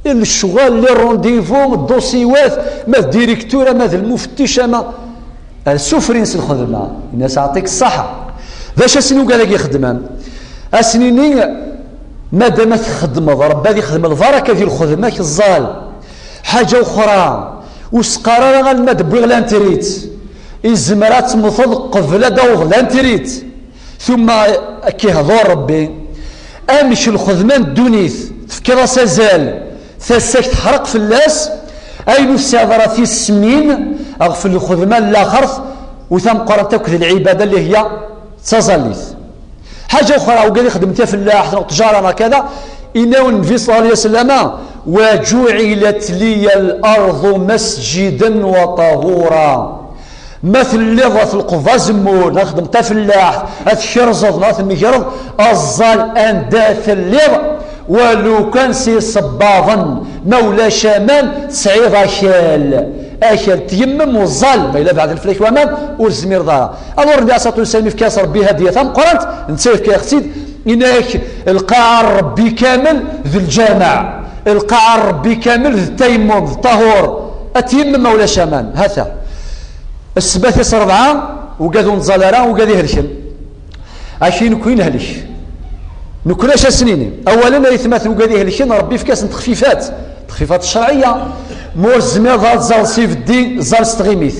Lecɣal, les rendez-vous, ddusiwat, ma d directeur, ma d lmufettic, ama. Ar sufrin s lxedma, yenna-as: "Ɛṭik ṣṣaḥa." D acu asen ugad-agi ixedmen? Ad s-nini, madam ad txedmeḍ, Rebbi ad ixdem lbaraka di lxedma-k, ẓẓal. Ḥaǧa uxra, ur s-qqar ara alma d-wwiɣ lantrit. Izmer ad temmteḍ qbel ad d-taweḍ lantrit. Tumma ad k-ihḍur Rebbi. Amek lxedma n ddunit, tefkiḍ-as azal, tasa-k teḥreq fell-as, ayen ur tesɛiḍ ara tismin ɣef lxedma n laxert, u tameqqrant akk d lɛibada, اللي هي d taẓallit. Ḥaǧa uxra, ugad ixeddem tafellaḥt neɣ ttjara neɣ kada, yenna-yawen Nnbi صلى الله عليه وسلم: "وجعلت لي الأرض مسجدا وطهورا." Ma telliḍ ad tleqbeḍ azemmur, neɣ ad txedmeḍ tafellaḥt, ad tkerzeḍ, neɣ ad tmegreḍ, aẓẓal anda telliḍ, walu kan s isebbaḍen, ma ulac aman, tesɛiḍ akal. Akal, tyemmem uẓẓal, ma yella beɛden fell-ak waman, ur tezmireḍ ara. Alors, Nnbi عليه الصلاة والسلام, yefka-as Rebbi hadiya tameqqrant, netta yefka-yaɣ-tt-id, yenna-ak, lqaɛa n Rebbi kamel d lǧameɛ, lqaɛa n Rebbi kamel d tayammum, d ṭahur, ad tyemmem ma ulac aman, hata. Ssebba tis rebɛa, ugad ur nettẓalla ara, ugad ihelken. Aki nekkni nehlek. Nekkni acu ad s-nini? Awalen, ay atmaten, ugad ihelken, Rebbi yefka-asen texfifat. Texfifat ccerɛiyya. Ma ur tezmireḍ ad tẓalleḍ s ibeddi, ẓẓal s tɣimit.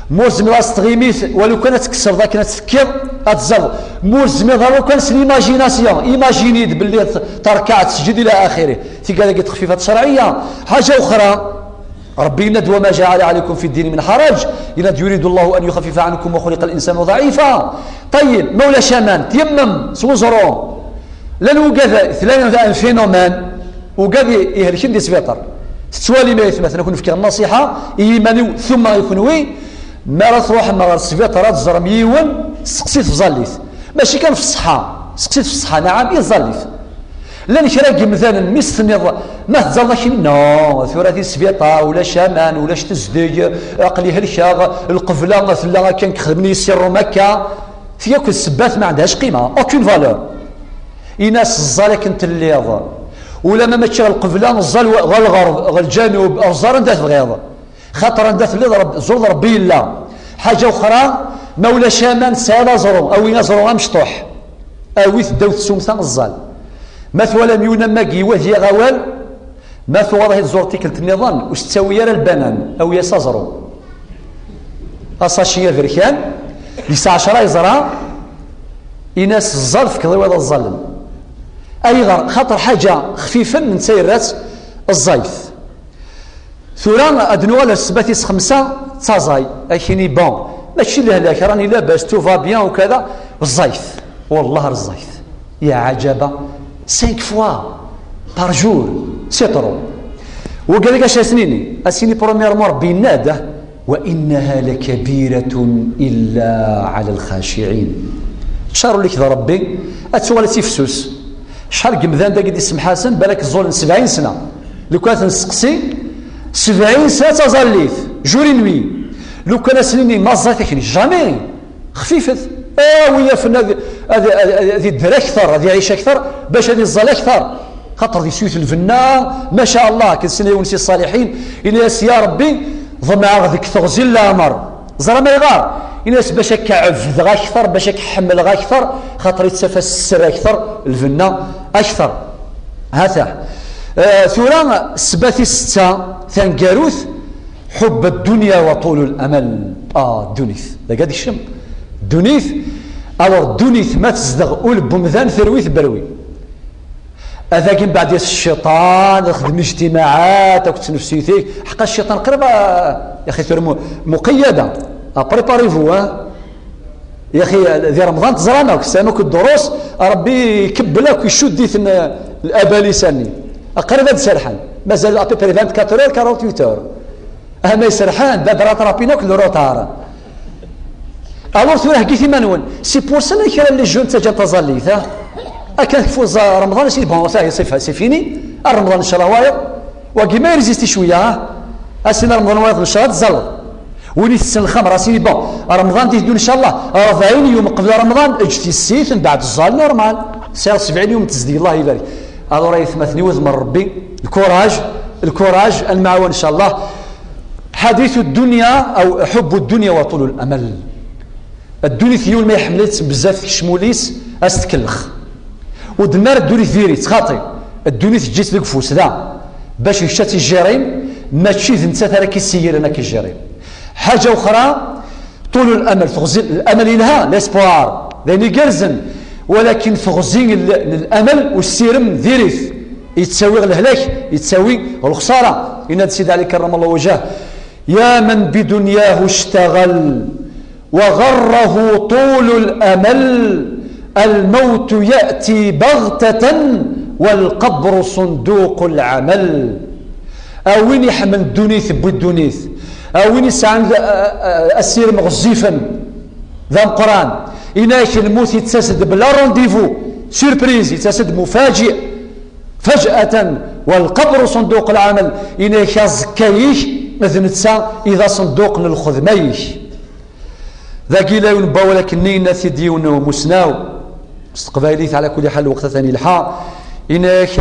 Ma ur tezmireḍ s tɣimit, walu kan ad tkesreḍ akken ad tekkiḍ, ad tẓalleḍ. Ma ur tezmireḍ ara, walu kan s l'imagination, imagine-d belli terkaɛ, tesǧed ila axiri. Tigad-agi d texfifat ccerɛiyya. Ḥaǧa uxra, Rebbi yenna-d: "وما جعل عليكم في الدين من حرج", yenna-d: "يريد الله أن يخفف عنكم وخلق الإنسان ضعيفا". Ṭayyeb, ma ulac aman, tyemmem s weẓru. Llan wugad, tella un phénomène, wugad i-, ihelken di sbiṭar. Tettwalim ay atmaten, ad ken-fkeɣ nnṣiḥa i yiman-iw, tumma i kenwi, mi ara tṛuḥem ɣer sbiṭar ad teẓrem yiwen, seqsit ɣef tẓallit. Mačči kan ɣef ṣṣeḥḥa, seqsit ɣef ṣṣeḥḥa, naɛam, i tẓallit. Llan kra n yemdanen, mi s-tenniḍ, ma teẓẓalleḍ akken, non, tura di sbiṭar, ulac aman, ulac tezdeg, aql-i helkeɣ, lqebla tella akken, xedmen-iyi si Ṛum akka, ti akk d ssebbat ma ɛndhax qima, aucune valeur. Ini-as ẓẓal akken telliḍ. Ulamma mačči ɣer lqebla, ẓẓal ɣer lɣerb, ɣer lǧanub, ẓẓal anda tebɣiḍ. Xaṭer anda telliḍ, Ṛeb-, ẓur d Ṛebbi yella. Ḥaǧa uxra, ma ulac aman, tesɛiḍ aẓru, awi aẓru amecṭuḥ. Awi-t ddaw tsumta, ẓẓal. Ma twalam yiwen am wagi iwehdi-aɣ awal, ma tuɣeḍ ad tẓur tikkelt nniḍen, ur s-ttawi ara lbanan, awi-as aẓru. Asaci aberkan, yesɛa ɛecra yeẓra, ini-as ẓẓal, fkeḍ i wayeḍ ad ẓẓallen. Ayɣer? Xaṭer ḥaǧa xfifen, netta yerra-tt ẓẓayet. Tura ad nuɣal ar ssebba tis xemsa, d taẓay. Akini, bon, mačči lehlak, rani labas, tout va bien, ukada, ẓẓayet. Wallah, ẓẓayet. Ya ɛajaba, cinq fois par jour, c'est trop. Wagi d acu as-nini? As-nini, premièrement, Rebbi yenna-d: "وإنها لكبيرة إلا على الخاشعين". Tcaru-k d Rebbi, ad tuɣal d tifsus. Acḥal n yemdanen dagi d isemḥasen, balak ẓẓulen sebɛin sna. Lukan ad ten-nesteqsi, sebɛin sna d taẓallit, jour et nuit. Lukan ad sen-nini, ma ẓẓayet akni, jamais. Xfifet. Awi afen ad, Ad, ad, ad, ad idder akteṛ, ad iɛic akteṛ, bac ad iẓẓal akteṛ. Xaṭer di suyet lbenna, maca Allah, akken s-yenna yiwen si ṣṣaliḥin, yenna-yas: "Ya Ṛebbi, ḍemɛeɣ deg teɣzi n leɛmeṛ." Ẓram ayɣer? Yenna-yas: "Bac ad k-ɛebdeɣ akteṛ, bac ad k-ḥemmleɣ akteṛ, xaṭer i ttaf-as sser akteṛ, lbenna akteṛ." Ha-t-a. Eh, tura, ssebba tis setta, taneggarut, ḥubb ad-dunya wa ṭulu l-amal. Ah, ddunit. Dagi ad ikcem. Ddunit, alors ddunit, ma tezdeɣ ul n wemdan, terwi, tberwi. Adagi mbeɛd yas cciṭan, xdem ijtimaɛat akked tnefsit-ik. Ḥqa cciṭan qrib, a, yaxi tura mu-, muqeyyada. Ah, préparez-vous, hein. Yaxi, di Remḍan teẓram akk, tesɛam akk ddurus, Ṛebbi ikebbel akk, icudd-iten, eh, abalis-nni. Qrib ad serḥen. Mazal à peu près vingt-quatre heures, quarante-huit heures. Ah, ma iserḥen, d ad rattrapin akk le retard. Alors, tura heggit iman-nwen. C'est pour ça kra n les jeunes ttaǧǧan taẓallit, ha? Akken kfu ẓ-, Remḍan, c'est bon, ça y est, c'est fa-, c'est fini. Ar Remḍan, ncallah, wayeḍ. Wagi ma irzisti cwiya, ha? Asin Remḍan wayeḍ, ncallah, ad tẓalleḍ. Win itessen lxamra, asin, bon, Remḍan di teddun, ncallah, rebɛin yum qbel Remḍan, eǧǧ tissit, mbeɛd ẓẓal, normal. Sɛiɣ sebɛin yum n tezdeg, Allah ibarik. Alors, ay atmaten, i wudem n Ṛebbi, le courage, le courage, ad nemɛawan, ncallah. Ḥadithu ddunya, aw ḥubbu ddunya wa ṭulu l-amal. Ddunit, yiwen ma iḥemmel-itt bezzaf, tekcem ul-is, ad s-tkellex. Ur d-nnar ddunit diri-tt, xaṭi. Ddunit eǧǧ-itt deg ufus, da. Bac d kečč ad tt-ijirin, mačči d nettat ara k-iseyyiren ad k-ijirin. Ḥaǧa uxra, ṭulu l-amal, teɣzi, l-amal yelha, l'espoir, d ayen igerrzen, walakin teɣzi n l-, n l-amal, ussirem diri-t, yettawi ɣer lehlak, yettawi ɣer lexsara. Yenna-d Sidi Ɛli karramallahu wajhah: "Ya man bidunyahu ishtaghal, wa gharrahu tulul amal, al-mawtu ya'ti baghtatan, wal qabru sunduqul amal." A win iḥemmlen ddunit, wwi ddunit. A win yesɛan, a, a, asirem ɣezzifen, d ameqqran. Yenna-ak lmut yettas-d bla rendez-vous, surprise, yettas-d mufaǧi, faj'atan, wal qabru sunduqul amal. Yenna-ak aẓekka-ik d netta i d asenduq n lxedma-ik. Dagi la yiwen n wawal akken-nni yenna-t-id yiwen n umusnaw s teqbaylit, ɛla kulli ḥal, lweqt atan yelḥa. Yenna-ak,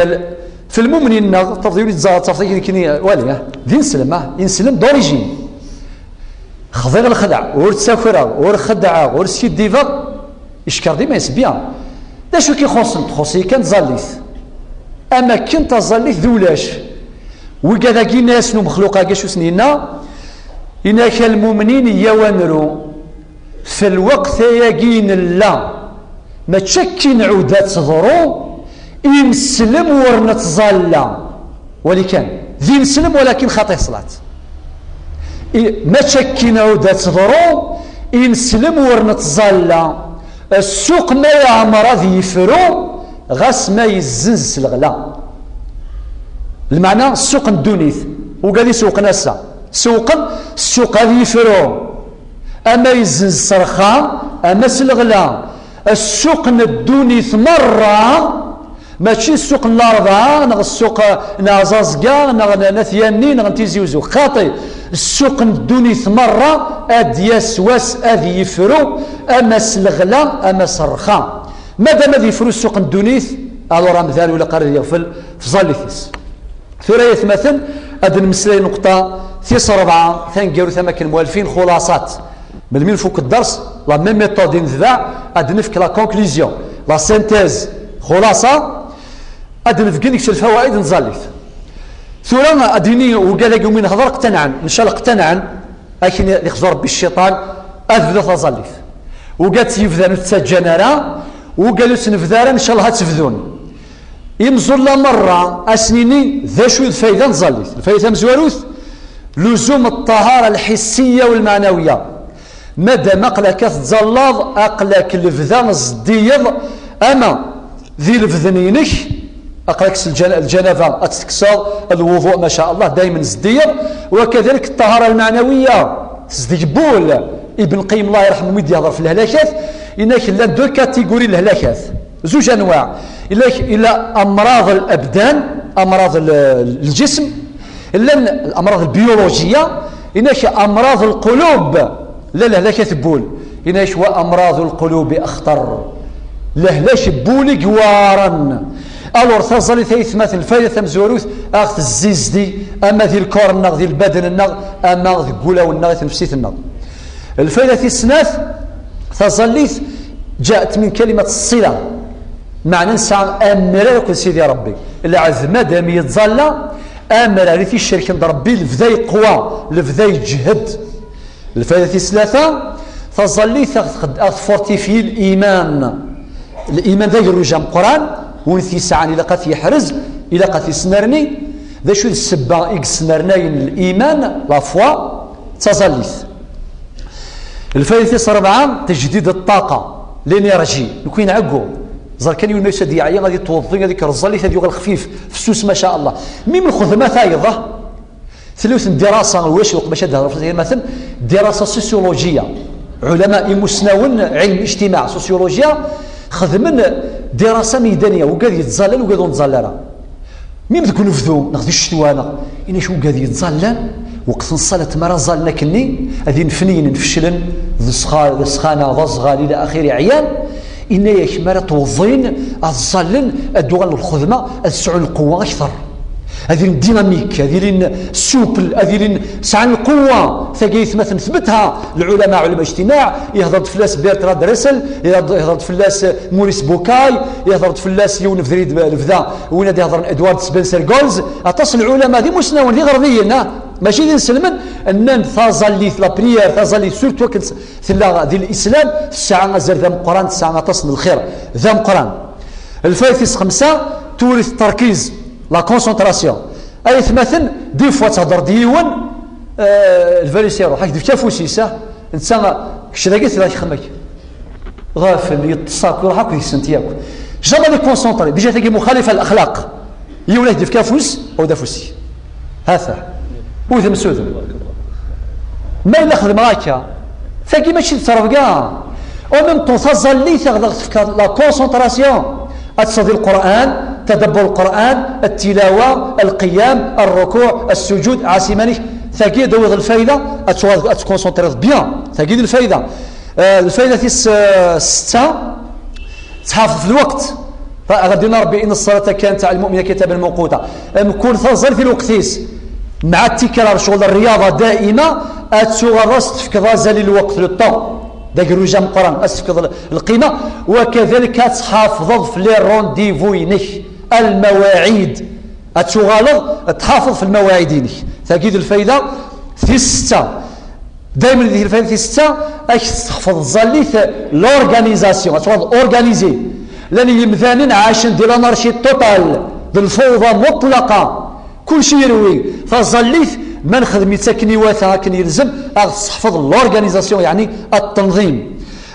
f lmumnin-nneɣ, tafeḍ yiwen yettẓar, tafeḍ akken, akken, wali, ah, d ineslem, ah, ineslem d'origine. Xḍiɣ lexdeɛ, ur ttakreɣ, ur xeddɛeɣ, ur skiddibeɣ, icekkeṛ dima yes, bien. D acu i k-ixuṣṣen? Txuṣṣ-iyi kan tẓallit. Am akken taẓallit d ulac. Wigad-agi, yenna-yasen umexluq-agi, acu sen-yenna? Yenna-ak a lmumnin, yyaw ad nru. F lweqt ayagi i nella, mačči akka i nɛud ad teḍru, i neslem ur nettẓalla. Wali kan, d ineslem, walakin xaṭi ṣṣlat. I, mačči akka i nɛud ad teḍru, i neslem ur nettẓalla. Ssuq ma yeɛmer ad yefru, ɣas ma yezzenz s leɣla. Lmeɛna, ssuq n ddunit, ugar i sewqen ass-a. Sewqen, ssuq ad yefru. Ama yezzenz s rxa, ama s leɣla. Ssuq n ddunit merra, mačči ssuq n Larebɛa, neɣ ssuq n Ɛẓaẓga, neɣ n At Yanni, neɣ n Tizi Uzzu. Xaṭi, ssuq n ddunit merra, ad d-yas wass ad yefru, ama s leɣla, ama s rxa. Madam ad yefru ssuq n ddunit, alors amdan ur ilaq ara ad yeɣfel f tẓallit-is. Tura ay atmaten, ad nmeslay nneqṭa tis rebɛa, taneggarut am akken mualfin, xulaṣat. Melmi nfuk dders, la même méthode i netbeɛ, ad nefk la conclusion, la synthèse, xulaṣa, ad nefk deg-s lfawaid n tẓallit. Tura ad d-yini ugad-agi umi nehḍer qtanɛen, ncallah qtanɛen, akken ad ixzu Rebbi cciṭan, ad bdu taẓallit. Ugad yebdan ur ttaǧǧan ara, ugad ur tt-nebda ara, ncallah ad tt-bdun. Imẓulla merra, ad sen-nini d acu i d lfayda n tẓallit. Lfayda tamezwarut, luzum ṭṭahara lḥissiya u lmeɛnawiya. Madam aql-ak ad tettẓallaḍ, aql-ak lebda zeddiyeḍ, ama di lebden-inek, aql-ak s lǧan-, lǧanaba ad tt-tekkseḍ, lwuḍu, maca Allah, daymen zeddiyeḍ, wa kadalik ṭṭahara lmeɛnawiya, tezdeg n wul. Ibn Qayyim, Allah yerḥem, mi d-yehder f lehlakat, yenna-k llan deux catégories n lehlakat. Zuǧ anwaɛ. Illa, illa amraḍ al-abdan, amraḍ al-, al-ǧism, llan amraḍ al-biyulujiya, yenna-k amraḍ al-qulub, la lehlakat n wul, yenna-k wa amraḍ al-qulubi axṭar. Lehlak n wul i iwaren. Alors, taẓallit ay atmaten, lfayda tamezwarut, a ɣ-tezzizdi, ama di lkor-nneɣ, di lbaden-nneɣ, ama deg wulawen-nneɣ, i tnefsit-nneɣ. Lfayda tis snat, taẓallit جاءت من كلمة الصلة، meɛna nesɛa amrar akked Sidi Ṛebbi. Lɛebd ma dam yettẓalla, amrar i t-icerken d Ṛebbi, lebda yeqwa, lebda yeǧhed. Lfayda tis tlata, taẓallit a ɣ-txed-, a ɣ-tfortifyi liman. Liman d agerruj ameqqran, win t-yesɛan ilaq ad t-yeḥrez, ilaq ad t-yesnerni. D acu d ssebba i yesnernayen liman, la foi, d taẓallit. Lfayda tis rebɛa, tejdid ṭṭaqa, l'énergie. Nekk nɛeggu. Ẓer kan yiwen ma yusa-d yeɛya, ad yettweḍḍi, ad ikker ẓẓallit, ad yuɣal xfif, fessus, ma sha Allah. Mi lxedma tayeḍ, tella yiwet n dirasa, ulac lweqt bac ad d-hḍeṛ fell-as, dirasa sociologiya. Ulama imusnawen, ilm ijtimaɛ, sociologiya, xedmen dirasa meydaniya, ugad yettẓallan, ugad ur nettẓalla ara. Mim deg unebdu, neɣ di ccetwa, neɣ inac ugad yettẓallan, weqt n ṣṣalat mi ara ẓallen akkenni, ad inefniyen, feclen, d ssxa-, d ssxana, d aẓɣal, ila axiri, ɛyan, inna-yak mi ara ttweḍḍin, ad ẓallen, ad d-uɣalen lxedma, ad sɛun lqewwa akter. Ad ilin dynamique, ad ilin souple, ad ilin sɛan lqewwa. Tagi ay atmaten tbetha lɛulama, ulama ijtimaɛ, ihḍer-d fell-as Bertrand Russell, ihḍer-, ihḍer-d fell-as Maurice Bucaille, ihḍer-d fell-as yiwen ubrid lebda, win ad iheḍren Edward Spencer Gales, aṭas n lɛulama d imusnawen d iɣerbiyen, ah, mačči d inselmen, nnan taẓallit, la prière, taẓallit, surtout akken tella di l'islam, tesɛa azal d ameqqran, tesɛa aṭas n lxir d ameqqran. Lfayda tis xemsa, turit tterkiz, la concentration. Ay atmaten, des fois thedder-d yiwen, euh, lvaris iruḥ, ak-d-ifka afus-is, ah, netta, kečč dagi tella kexmek. Ɣafel, yeṭṭes akk, iruḥ akk deg-sent yakk. Jamais les concentré, déjà tagi muxalifa l axlaq. Yiwen ak-d-ifka afus, aw d afus-ik. Hata. Udem s udem. Ma yella xedmeɣ akka, tagi mačči d ttrebga. En même temps, taẓallit, ad aɣ-tefk la concentration. Ad tesɛu di Lqur'an, tadabbur Lqur'an, التلاوة، القيام، الركوع، السجود, ɛas iman-ik. Tagi ad d-tawiḍ lfayda, ad tuɣal, ad tkunsentriḍ bien. Tagi d lfayda. Eh, lfayda tis, eh, setta, tḥafeḍ f lweqt. Ɣer din Ṛebbi, إن الصلاة كانت على المؤمنين كتابا موقوتا. Mkul taẓallit i lweqt-is. Mɛa tikrar, ccɣel rriyaḍa daima, ad tuɣaleḍ ad s-tefkeḍ azal i lweqt, le temps. D agerruj ameqqran, ad s-tefkeḍ l-, lqima. وكذلك ad tḥafḍeḍ f les rendez-vous-inek, المواعيد. Ad tuɣaleḍ ad tḥafeḍ f lmawaɛid-inek. Tagi d lfayda tis setta. Daymen di lfayda tis setta, ad k-tessexfeḍ tẓallit, l'organisation, ad tuɣaleḍ organisé. Llan yimdanen ɛacen di l'anarchie totale, d lfawḍa muṭlaqa. Kulci yerwi, taẓallit, ma nexdem-itt akken iwata, akken yelzem, ad ɣ-tesseḥfeḍ l'organisation, yeɛni التنظيم.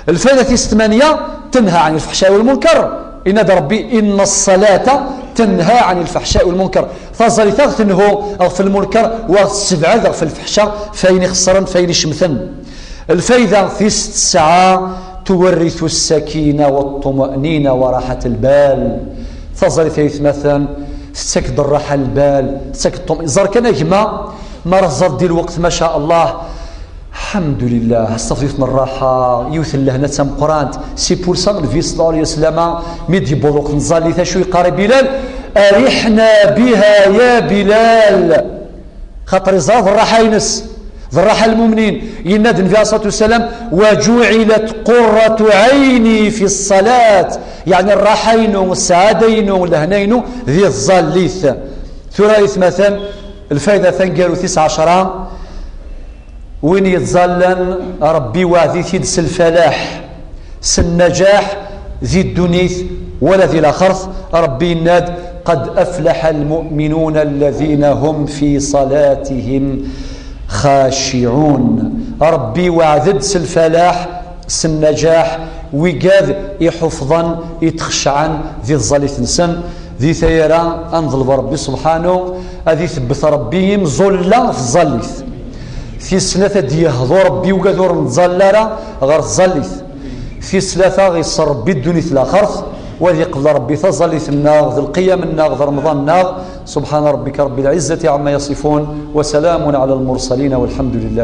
Lfayda tis tmanya, تنهى عن الفحشاء والمنكر. Yenna-d Ṛebbi, إن الصلاة تنهى عن الفحشاء والمنكر. Taẓallit a ɣ-tenhu ɣef lmunkar, wa ɣ-tessebɛed ɣef lfeḥca, f ayen ixeṣren, f ayen icemten. Lfayda tis tesɛa, تورث السكينة والطمأنينة وراحة البال. Taẓallit ay atmaten, tettak-d rraḥa n lbal, tettak-d ṭum-, ẓer kan a gma, mi ara tẓer di lweqt, ma sha Allah, Lḥemdulillah, s tafḍilt n rraḥa, yiwet n lehna d tameqqrant. C'est pour ça, Nnbi ṣella Llahu ɛalayhi wa sallam, mi d-yewweḍ lweqt n tẓallit, acu yeqqar i Bilal? أرحنا بها يا بلال. Xaṭer yeẓra d rraḥa-ines, d rraḥa n lmumnin. Yenna-d Nnbi ɛalayhi ṣṣalatu wa ssalam, وجعلت قرة عيني في الصلاة. Yeɛni rraḥa-inu, ssaɛada-inu, lehna-inu di tẓallit. Tura ay atmaten, lfayda taneggarut tis ɛecra, Win yettẓallan, Ṛebbi iweɛɛed-it-id s lfalaḥ, s nnaǧaḥ di ddunit wala di laxert. Ṛebbi yenna-d, قد أفلح المؤمنون الذين هم في صلاتهم خاشعون. Ṛebbi iweɛɛed-d s lfalaḥ, s nnaǧaḥ, wigad iḥufḍen, itxeccɛen di tẓallit-nsen. Di tayra, ad neḍleb Ṛebbi subḥanu, ad itebbet Ṛebbi imẓulla f tẓallit. Tis snat, ad d-yehḍu Ṛebbi ugad ur nettẓalla ara ɣer tẓallit. Tis tlata, ad iṣer Ṛebbi ddunit laxert, u ad iqbel Ṛebbi taẓallit-nneɣ, d lqiyam-nneɣ, d Remḍan-nneɣ. سبحان ربك رب العزة عما يصفون، وسلام على المرسلين، والحمد لله.